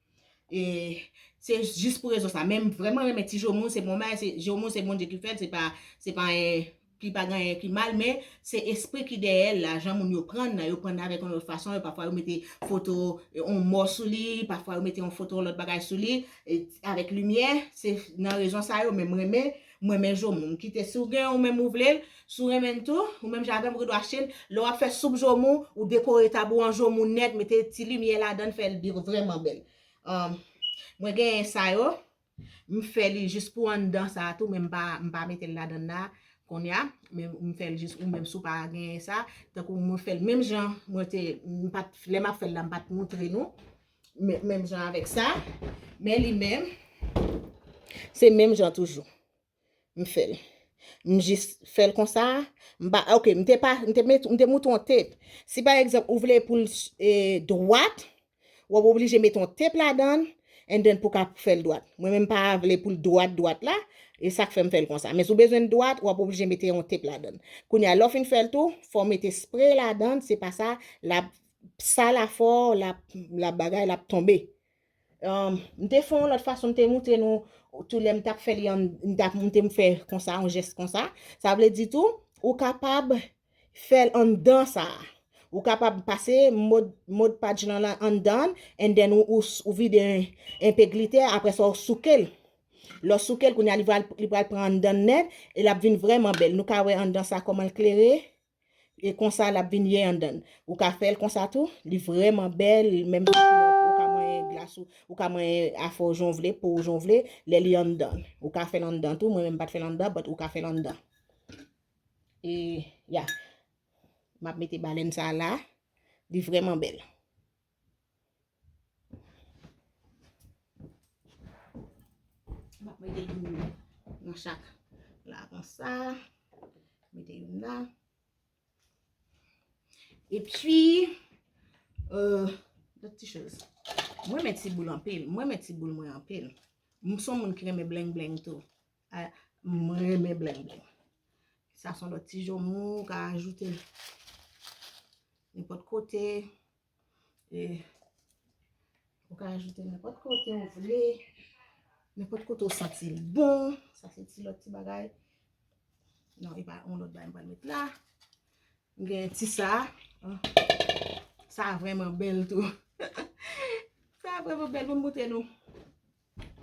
E se jis pou rezon sa. Men m vrèman renmen ti joumou, se bon bagay, se joumou, se Bondye ki fè l, se pa, se pa, eh, ki pa gen anyen ki mal, men se espri ki dèyè l la, jan moun yo pran l la, yo pran l avèk yon lòt fason, yo pafwa yo mete foto, eh, yon mò sou li, pafwa yo mete yon foto yon lòt bagay sou li, e, avèk limyè, se nan rezon sa yo, men m renmen, m renmen joumou. M kite si w gen yon menm ou vle l, si w renmen l tou, ou menm jan avè m, ou gen dwa achte l. Lè w ap fè soup joumou, ou dekore tab ou an joumou nèt, mete ti limyè ladan l, fè l bi-, vrèman bèl. Um, mwen genyen sa yo. M fè li jis pou anndan sa a tou, men m pa, m pa mete l ladan la kounye a. Men m fè l jis ou menm si w pa genyen sa. Tankou mwen fè l menm jan, mwen te, m pa t, lè m ap fè l la, m pa t moutre nou. Men, menm jan avèk sa. Men li menm, se menm jan toujou. M fè l. M jis fè l konsa. M pa, ok, m te pa, m te met, m te moutre yon tep. Si pa egzanp, ou vle pou l, eh, dwat, w ap oblije met yon tep ladan l, and then pou w ka fè l dwat. Mwen menm pa vle pou l dwat, dwat la, e sa k fè m fè l konsa. Men si w bezwen l dwat, w ap oblije mete yon tep ladan l. Kounye a, lè w fin fè l tou, fò w mete spre ladan l, se pa sa, l ap sal afè w, l ap, l ap bagay, l ap tonbe. Um, m te fè yon lòt fason, m te moutre nou tou lè m t ap fè li an, m t ap, m te fè konsa, yon jès konsa. Sa vle di tou, ou kapab fè l anndan sa a. Ou kapab pase mòd, mòd padj lan la anndan, and then ou, ou, ou vide enpe glitè, apre sa ou souke l. Lè w souke l, kounye a li pral, li pral pran anndan nèt, e l ap vin vrèman bèl. Nou ka wè anndan sa kòman l klere, e konsa l ap vin ye anndan. Ou ka fè l konsa tou, li vrèman bèl, menm jan ou ka manyen glas ou, ou ka manyen afè w jan w vle, po w jan w vle, lè li anndan. Ou ka fè l anndan tou, mwen menm m pa t fè l anndan, but ou ka fè l anndan. E, ya. M ap mete balèn sa a la. Li vrèman bèl. M ap mete youn nan chak la konsa. Mete youn la. Epi, euh, lòt ti choz. Mwen renmen ti boul anpil. Mwen renmen ti boul mwen anpil. M se yon moun ki renmen blengblenng tou. A, mwen renmen blengblenng. Sa se yon lòt ti joumou ou ka ajoute nenpòt kote. E, ou ka ajoute nenpòt kote ou vle. Nenpòt kote ou santi l bon. Sa se ti lòt ti bagay. Non, e pa yon lòt bagay m pral met la. M gen ti sa. Sa vrèman bèl tou. Sa vrèman bèl pou m moutre nou.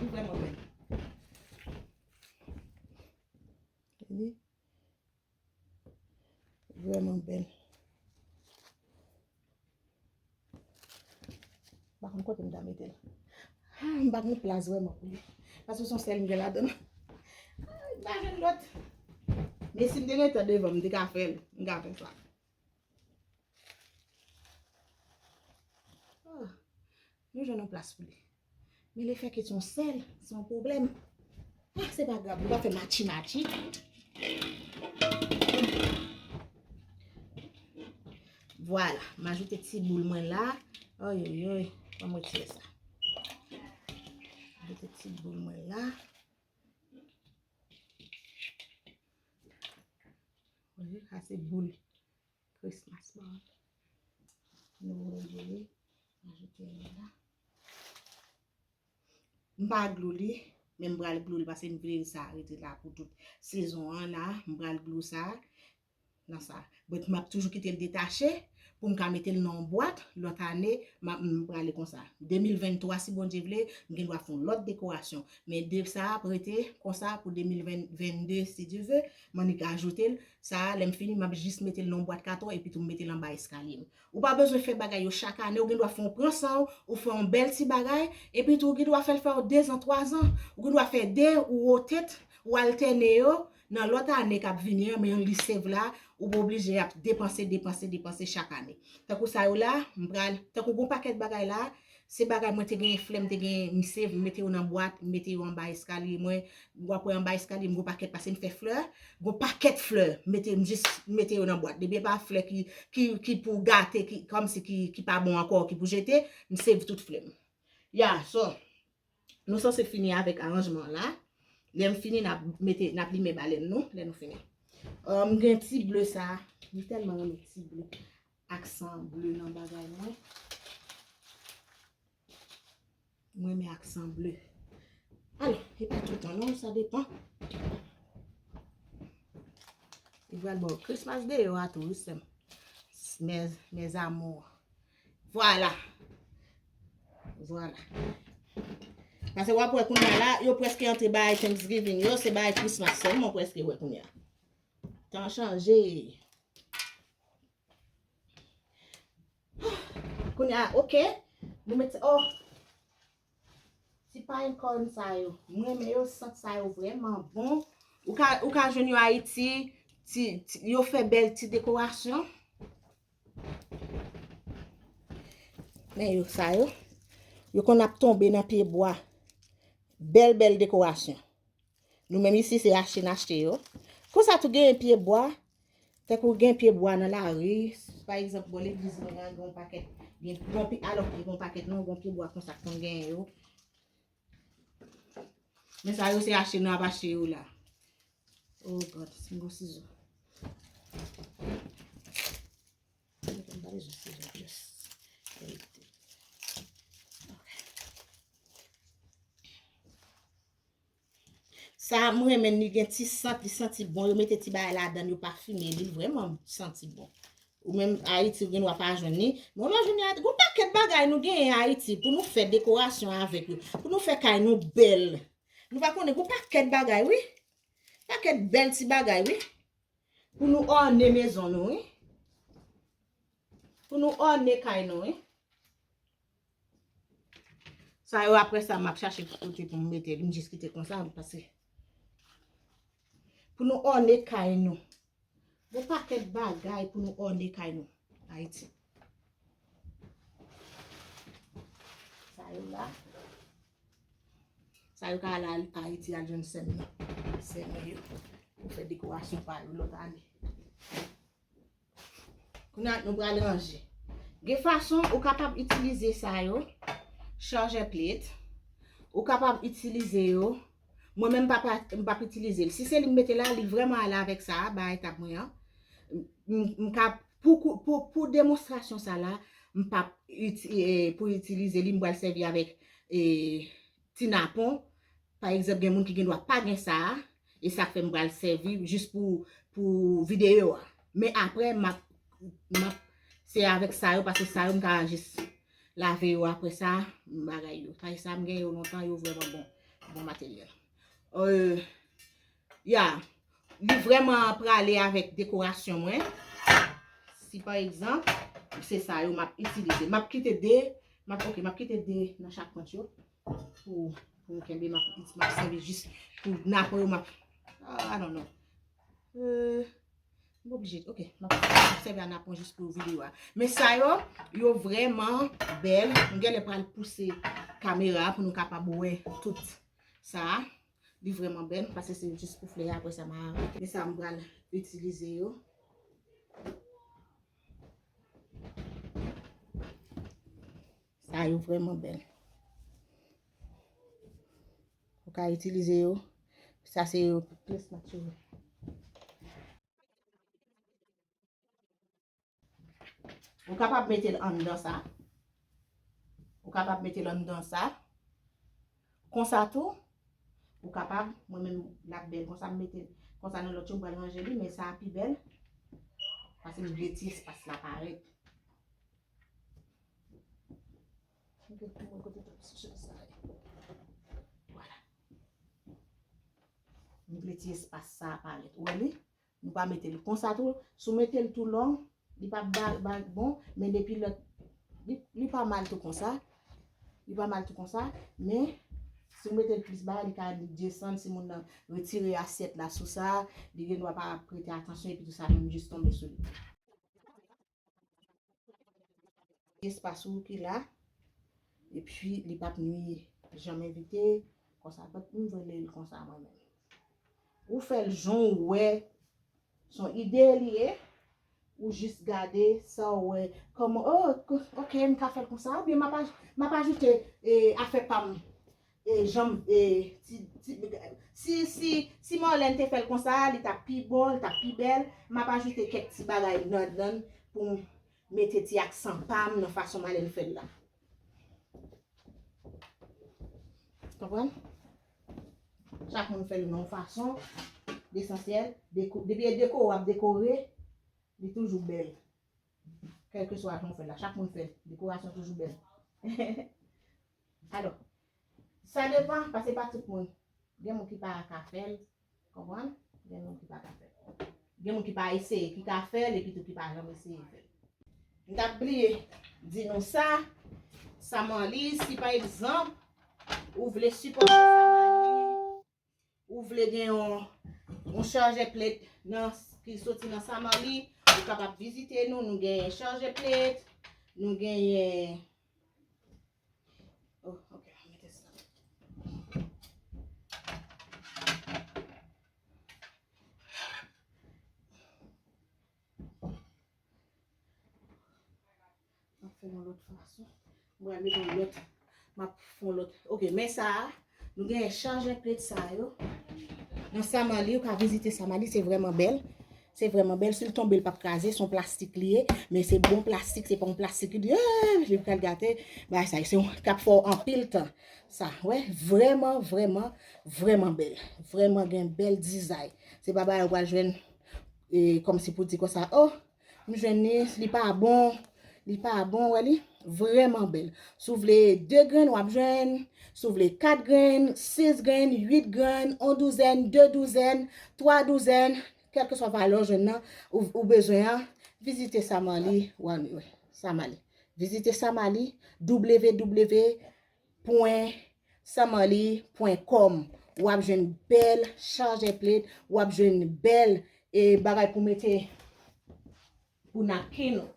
Li vrèman bèl. Tande? Vrèman bèl. pa konn kote m ta mete l. Ah, m pa gen plas vrèman pou li. Paske se yon sèl m gen ladan l. Ah, m pa jwenn lòt. Men si m te gen tan devan m, m te ka fè l. M ka fè sa. Ah, nou jwenn yon plas pou li. Men lefètke se yon sèl, se yon pwoblèm. Ah, se pa grav, nou pa fè matchi matchi. Vwala, m ajoute ti boul mwen la. Oyoyoy, ban m retire sa. Ajoute ti boul mwen la. Wi, sa se boul Christmas ban. Nou vire, ajoute li la. M pa glou li, men m pral glou li paske m vle sa rete la pou tout sezon an la. M pral glou sa nan sa. But m ap toujou kite l detache pou m ka mete l nan yon bwat. Lòt ane, m ap, m prale konsa. De mil venntwa, si Bondye vle, m gen dwa fè yon lòt dekorasyon. Men de sa ap rete konsa pou de mil venn, vennde, si Dye vle. M annik ajoute l. Sa a, lè m fini, m ap jis mete l nan yon bwat katon epi tou m mete l anba eskalye m. Ou pa bezwen fè bagay yo chak ane, ou gen dwa fè yon pran san w, ou fè yon bèl ti bagay, epi tou ou gen dwa fè l fè w dezan, twazan. Ou gen dwa fè de, ou wote t, ou altène yo, nan lòt ane k ap vini an, men li save la, ou pa oblije ap depanse, depanse, depanse chak ane. Tankou sa yo la, m pral, tankou gon pakèt bagay la, se bagay mwen te gen flè, m te gen, m save, m mete yo nan bwat, m mete yo anba eskalye mwen, w ap wè anba eskalye m gon pakèt paske m fè flè, gon pakèt flè, m mete, m jis mete yo nan bwat. Depi e pa flè ki, ki, ki pou gate, ki, kòmsi ki, ki pa bon ankò, ki pou jete, m save tout flè m. Ya, so, nou sanse fini avèk aranjman la. Lè m fini, n ap mete, n ap limen balèn nou, lè nou fini. Euh, m gen ti ble sa, m tèlman renmen ti ble. Aksan ble nan bagay mwen. Mwen renmen aksan ble. Alò, e pa toutan non, sa depan. Li pral ba w Christmas deyò a tou, wi, sè m. Mes, mes amours. Vwala. Vwala. Paske w ap wè kounye a la, yo prèske antre bay Thanksgiving yo, se bay Christmas sèlman w prèske wè kounye a. Tan chanje. Kounye a, oke. Nou mete, oh. Ti pine cone sa yo. Mwen renmen yo, sant sa yo vrèman bon. Ou ka, ou ka jwenn yo Ayiti. Ti, ti, yo fè bèl ti dekorasyon. Men yo, sa yo. Yo konn ap tonbe nan pye bwa. Bèl, bèl dekorasyon. Nou menm isi, se achte n achte yo. Konsa tou gen pye bwa. Tankou gen pye bwa nan lari. Pa egzanp, bò legliz mwen an, gen yon pakèt. Gen, gen pi, alò, gen yon pakèt non, gen pye bwa konsa k konn gen yo. Men sa yo se achte nou ap achte yo la. Oh God, si m gon sizo. M pa bezwen sizo, just. Ok. Sa, mwen renmen li gen ti sant, li santi bon. Yo mete ti bagay ladan, yo pafime li, li vrèman santi bon. Ou menm Ayiti, ou gen dwa pa jwenn li. Men ou jwenn li Ayiti. Gon pakèt bagay nou genyen Ayiti pou nou fè dekorasyon avèk yo. Pou nou fè kay nou bèl. Nou pa konnen, gon pakèt bagay, wi. Pakèt bèl ti bagay, wi. Pou nou òne mezon nou, wi. Pou nou òne kay nou, wi. Sa yo, apre sa, m ap chache kote pou m mete li. M jis kite konsa, paske pou nou òne kay nou. Gon pakèt bagay pou nou òne kay nou. Ayiti. Sa yo la. Sa yo ka al Ayiti al jwenn sè m nan. Sè mwen yo. Pou fè dekorasyon pa yo lòt ane. Kounye a, nou pral ranje. Gen fason ou kapab itilize sa yo. Chargeur plate. Ou kapab itilize yo. Mwen menm m pa, pa, m p ap itilize l. Si se li m mete la, li vrèman ale avèk sa a, ba etap mwen an. M, m ka, pou, pou, pou, pou demonstrasyon sa la, m p ap iti-, e, pou itilize li, m pral sèvi avèk, e, ti napon. Pa egzanp, gen moun ki gen dwa pa gen sa a, e sa k fè m pral sèvi jis pou, pou videyo a. Men apre, m ap, m ap, se avèk sa yo, paske sa yo, m ka jis lave yo apre sa, bagay yo. Paske sa, m gen yo lontan, yo vrèman bon, bon materyèl. Euh, ya, li vrèman prale avèk dekorasyon mwen. Si pa egzanp, se sa yo m ap itilize. M ap kite de, M ap, ok, m ap kite de nan chak pwent yo pou, pou m kenbe, m ap, m ap sèvi jis pou napon yo, m ap, ah, non, non. Euh, m oblije, ok, m ap, m ap sèvi a napon jis pou videyo a. Men sa yo, yo vrèman bèl. M genlè pral pouse kamera pou nou kapab wè tout sa. Li vrèman bèl, paske se jis pou flè a, apre sa, m a, men sa m pral itilize yo. Sa yo vrèman bèl. Ou ka itilize yo. Sa se yo plis natirèl. Ou kapab mete l anndan sa. Ou kapab mete l anndan sa. Konsa tou, ou kapab, mwen menm, l ap bèl konsa, m mete l konsa nan lòt yo, m pral ranje li, men sa a pi bèl. Paske m vle ti espas la parèt. Ok, mwen kote tout ti chèz sa ye. Vwala. M vle ti espas sa a parèt. Ou wè li? Nou pa mete l konsa tou. Si w mete l tou long, li p ap ba, ba bon, men depi lòt, li, li pa mal tou konsa. Li pa mal tou konsa, men si w mete l plis ba, li ka desann, si moun nan retire asyèt la sou sa, li gen dwa pa prete atansyon, epi tou sa menm jis tonbe sou li. Espas ou ki la, epi li p ap nwi janm envite, konsa, bat m vle l konsa mwen menm. Ou fè l jan w wè, se yon ide li ye, ou jis gade sa w wè, kòman, oh, ok, m ka fè l konsa, oubyen m ap aj-, m ap ajoute, e, afè pa m. E, janm, e, ti, ti, si, si, si Marlène te fè l konsa, li t ap pi bon, li t ap pi bèl. M ap ajoute kèk ti bagay ladan l pou m mete ti aksan pa m nan fason Marlène fè l la. Konprann? Chak moun fè l nan yon fason. Lesansyèl, deko-, depi e dekore w ap dekore, li toujou bèl. Kèlkeswa jan w fè l la, chak moun fè l. Dekorasyon toujou bèl. Alò, sa depann, paske pa tout moun. Gen moun ki pa ka fè l, konprann? Gen moun ki pa ka fè l. Gen moun ki pa eseye, ki ka fè l, epi tou ki pa janm eseye fè l. M t ap bliye di nou sa, Samarly, si pa egzanp, ou vle sipòte Samarly, ou vle gen yon, yon chajè plèt nan, ki soti nan Samarly, ou kapab vizite nou. Nou genyen chajè plèt, nou genyen, oh, ok, mete sa. M ap fè yon lòt fason. M pral mete yon lòt. M ap fè yon lòt. Ok, men sa a, nou gen chajè plèt sa yo. Nan Samarly, ou ka vizite Samarly, se vrèman bèl. Se vrèman bèl. Si l tonbe, l p ap kraze, se yon plastik li ye. Men se bon plastik, se pa yon plastik ki di, eh, li pral gate. Bagay sa, se yon k ap fè w anpil tan. Sa, wè, vrèman, vrèman, vrèman bèl. Vrèman gen bèl dizay. Se pa bagay ou pral jwenn, e, kòmsi pou di konsa, oh, m jwenn li, li pa bon, li pa bon, wè li vrèman bèl. Si w vle de grenn, w ap jwenn. Si w vle kat grenn, sis grenn, uit grenn, yon douzèn, de douzèn, twa douzèn, kèlkeswa valè w jwenn nan, ou, ou bezwen an, vizite Samarly, w a, Samarly. Vizite Samarly, w w w pwen samarly pwen kòm. W ap jwenn bèl chajè plèt, w ap jwenn bèl, e, bagay pou mete pou napkin ou.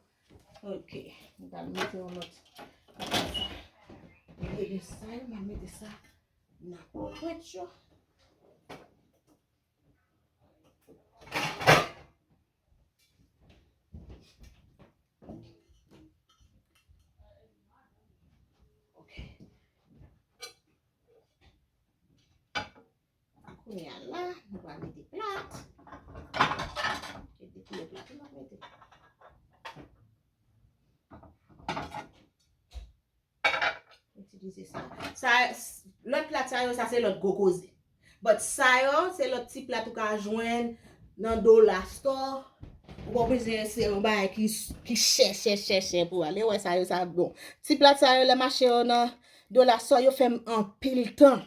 Ok, m pral mete yon lòt. E de sa yo, m ap mete sa nan pwent yo. Ok. Kounye a la, nou pral mete plat. E de koulè plat nou pral mete. Itilize sa. Sa, s-, lòt plat sa yo, sa se lòt gwo koze. But sa yo, se lòt ti plat ou ka jwenn nan Dollar Store. Ou pa bezwen se yon bagay ki, ki chè, chè, chè, chè pou ale wè sa yo, sa bon. Ti plat sa yo, lè m achte yo nan Dollar Store, yo fè m anpil tan.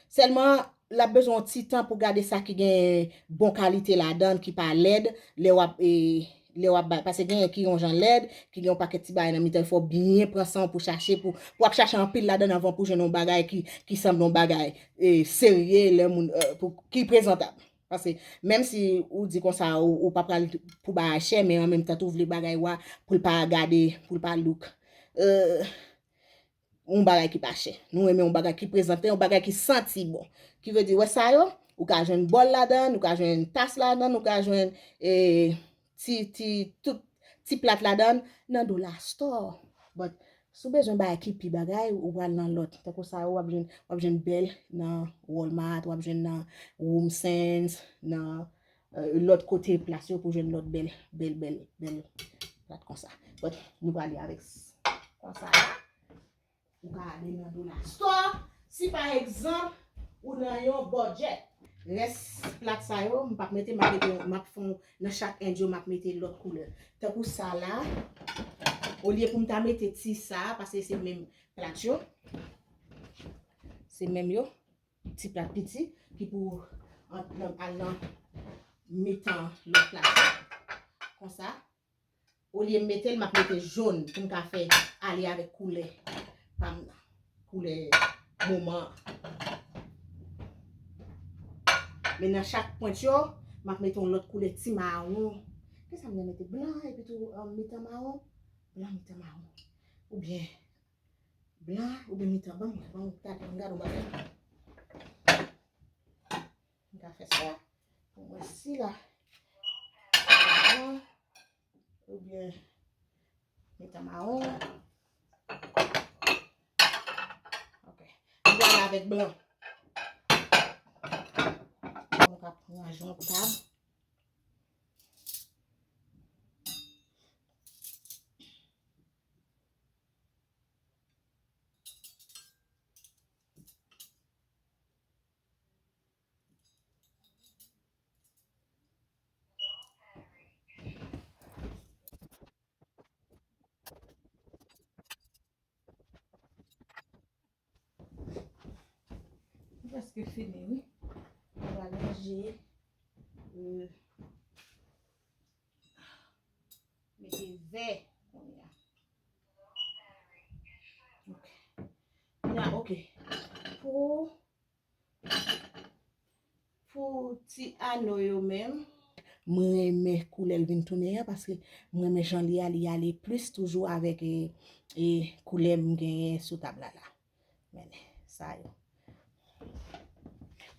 Sèlman, l ap bezwen yon ti tan pou gade sa ki gen bon kalite ladan l, ki pa lèd, lè w ap, e, Lè w ap bay, paske genyen ki yon jan lèd, ki gen yon pakèt ti bagay nan mitan, fò w byen pran san w pou chache, pou, pou w ap chache anpil ladan anvan pou jwenn yon bagay ki, ki sanble yon bagay, e, serye, lè moun, e, pou, ki prezantab. Paske menm si ou di konsa, ou, ou pa pral pou bagay chè, men an menm tan tou, ou vle bagay ou a, pou l pa gade, pou l pa look. E, yon bagay ki pa chè. Nou renmen yon bagay ki prezante, yon bagay ki santi bon. Ki vle di, wè sa yo, ou ka jwenn bòl ladan, ou ka jwenn tas ladan, ou ka jwenn, e, ti, ti, tout ti plat ladan nan dollar store. But, si w bezwen bagay ki pi bagay, ou pral nan lòt. Tankou sa yo, w ap jwenn, w ap jwenn bèl nan Walmart, w ap jwenn nan Home Sense, nan, e, lòt kote plas yo pou jwenn lòt bèl, bèl, bèl, bèl plat konsa. But, nou prale avèk s-, konsa la. Ou ka ale nan dollar store. Si pa egzanp, ou nan yon budget, rès plat sa yo, m p ap mete, m ap mete, m ap fè nan chak end yo, m ap mete lòt koulè. Tankou sa la, olye pou m ta mete ti sa, paske se menm plat yo. Se menm yo, ti plat piti, ki pou ant-, nan, al nan mitan lòt plat yo. Konsa. Olye m mete l, m ap mete jòn pou m ka fè ale avèk koulè pa m nan. Koulè moman an. Men nan chak pwent yo, m ap mete yon lòt koulè ti mawon. Kisa m te mete? Blan epi tou, um, mitan mawon. Blan mitan mawon. Oubyen blan, oubyen mitan. Ban m wè, ban m gade, ban m gade yon bagay. M ka fè sa pou m wè si la. Oubyen mitan mawon. Ok. M pral avèk blan. Nou ka pran yon tab. M prèske fini, wi. Mwen va ranje, euh, mete vè kounye a. Ok. Kounye a, ok. Pou Pou ti ano yo menm, mwen renmen koulè l vin tounen an, paske mwen renmen jan li a, li ale plis toujou avèk, e, e, koulè m genyen sou tab la la. Men sa yo.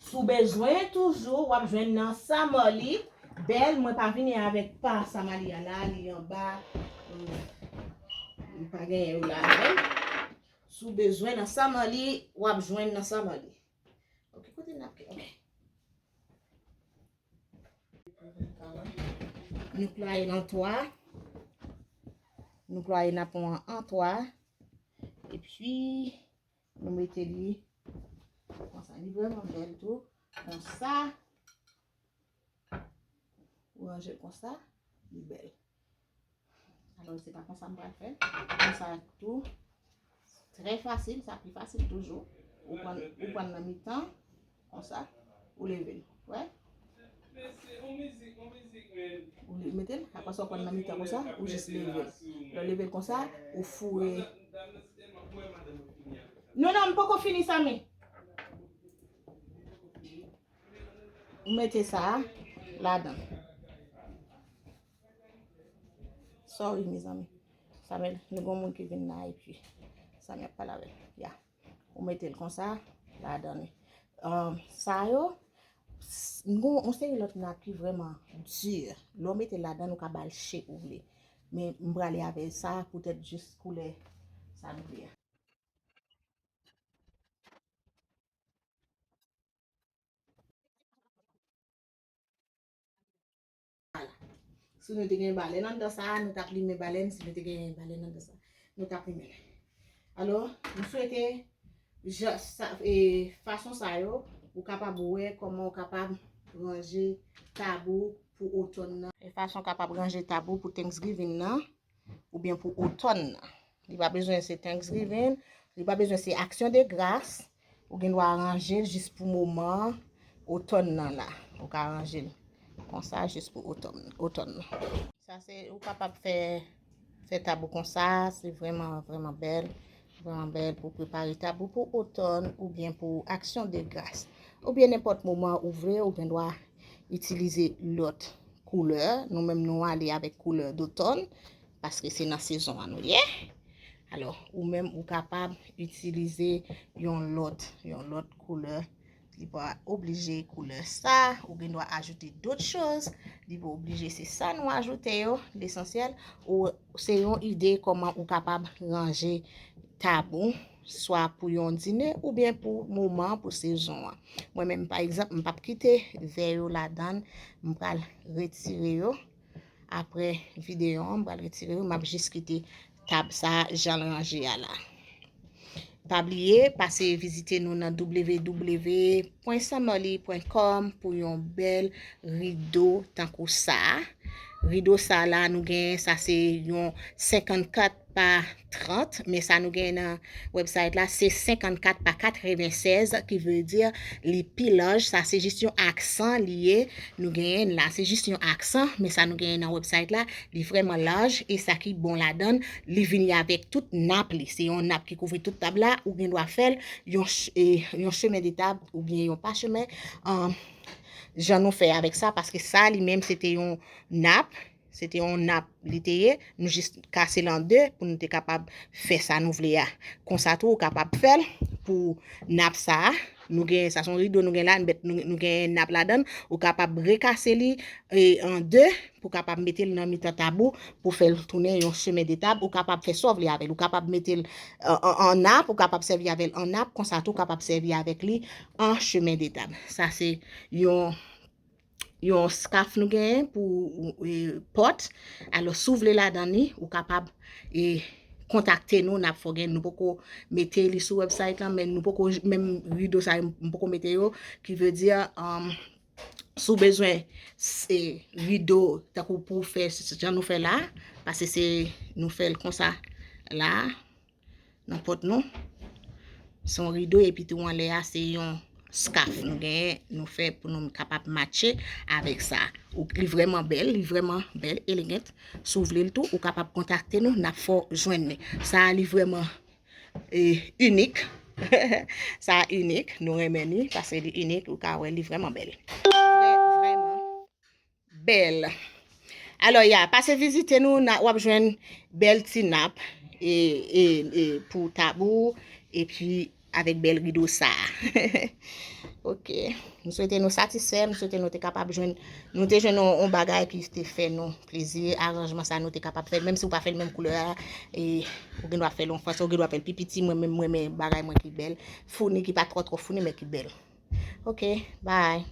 Si w bezwen toujou, w ap jwenn nan Samali. Bèl, mwen pa vini avèk pa Samali a la, li anba. M pa genyen yo la menm. Si w bezwen nan Samali, w ap jwenn nan Samali. Ok, kote n ap, ok. Nou plwaye l an twa. Nou plwaye napon an an twa. Epi, nou mete li konsa. Li vrèman bèl tou. Konsa. Ou ranje l konsa, li bèl. Alò, se pa konsa m pral fè. Konsa tou, trè fasil, sa pi fasil toujou. Ou pran, ou pran nan mitan, konsa, ou leve l. Wè? Ou le-, mete l, apre sa ou pran nan mitan konsa, ou jis leve l. Lè w leve l konsa, ou foure. Non, non, m poko fini, Samy. Ou mete sa a ladan. Sorry, mezanmi. Samuel, nou gon moun ki vin la epi Samuel ap pale avè l. Ya. Ou mete l konsa ladan li. Um, sa yo, s-, nou gon yon seri lòt nat ki vrèman di. Lè w mete l ladan, ou ka ba l chep ou vle. Men m prale avè sa poutèt jis koulè sa nou vle a. Si nou te gen balèn anndan sa a, nou t ap limen balèn. Si nou te gen balèn anndan sa a, nou t ap limen l. Alò, m swete jan sa, e, fason sa yo, ou kapab wè kòman ou kapab ranje tab ou pou otòn nan. E fason w kapab ranje tab ou pou Thanksgiving nan. Oubyen pou otòn nan. Li pa bezwen se Thanksgiving, li pa bezwen se Aksyon de Gras. Ou gen dwa ranje l jis pou moman otòn nan la. Ou ka ranje l Konsa, jis pou otòn, otòn nan. Sa se, ou kapab fè, fè tab ou konsa, se vrèman, vrèman bèl. Vrèman bèl pou prepare tab ou pou otòn oubyen pou aksyon de gras. Oubyen nenpòt moman ou vle, ou gen dwa itilize lòt koulè. Nou menm nou ale avèk koulè dotòn, paske se nan sezon an nou ye. Alò, ou menm ou kapab itilize yon lòt, yon lòt koulè. Li pa oblije koulè sa, ou gen dwa ajoute dòt choz. Li pa oblije se sa nou ajoute yo, lesansyèl, ou se yon ide kòman ou kapab ranje tab ou, swa pou yon dine oubyen pou moman, pou sezon an. Mwen menm, pa egzanp, m p ap kite vè yo ladan, m pral retire yo. Apre videyo an, m pral retire yo, m ap jis kite tab sa jan l ranje a la. Pa bliye, pase vizite nou nan w w w pwen summerly pwen com pou yon bèl rido tankou sa. Rido sa la nou genyen, sa se yon senkannkat pa trant, men sa nou genyen nan website la, se senkannkat pa katrevennsèz, ki vle di li pi laj. Sa se jis yon aksan li ye, nou genyen la, se jis yon aksan, men sa nou genyen nan website la, li vrèman laj, e sa ki bon ladan, li vini avèk tout nap li. Se yon nap ki kouvri tout tab la, ou gen dwa fè l yon, ch- e, yon chemen de tab oubyen yon pachemen, um, jan nou fè avèk sa, paske sa li menm se te yon nap, se te yon nap li te ye, nou jis kase l an de pou nou te kapab fè sa nou vle a. Konsa tou, ou kapab fè l pou nap sa a. Nou gen, sa se yon rido nou gen la, nou, nou gen nap ladan l, ou kapab rekase li e, an de pou kapab mete l nan mitan tab ou, pou fè l tounen yon chemen de tab, ou kapab fè sa w vle avè l, ou kapab mete l an, an, an nap, ou kapab sèvi avè l an nap, konsa tou ou kapab sèvi avèk li an chemen de tab. Sa se yon yon skaf nou genyen pou e, pòt. Alò, si w vle ladan li, ou kapab e, kontakte nou, n ap fè w gen. Nou poko mete li sou website lan, men nou poko menm rido sa yo, m poko mete yo, ki vle di, um, si w bezwen se rido tankou pou w fè s- jan nou fè la, paske se nou fè l konsa la. Nan pòt nou. Se yon rido epi tou anlè a se yon skaf nou genyen, nou fè pou nou kapab matche avèk sa. Ou, li vrèman bèl, li vrèman bèl, elegant. Si w vle l tou, ou kapab kontakte nou, n ap fè w jwenn li. Sa a li vrèman e, inik. Sa a inik, nou renmen li paske li inik, ou ka wè li vrèman bèl. Vrè- vrèman bèl. Alò, ya, pase vizite nou, na- w ap jwenn bèl ti nap e, e, e, pou tab ou, epi avèk bèl rido sa a. Ok. M swete nou satisfè, m swete nou te kapab jwenn, nou te jwenn yon, yon bagay ki te fè nou plezi, aranjman sa nou te kapab fè, menm si w pa fè l menm koulè a, e, ou gen dwa fè l yon fason, ou gen dwa fè l pi piti, mwen menm, mwen renmen bagay mwen ki bèl, founi ki pa twò twò founi, men ki bèl. Ok, bye.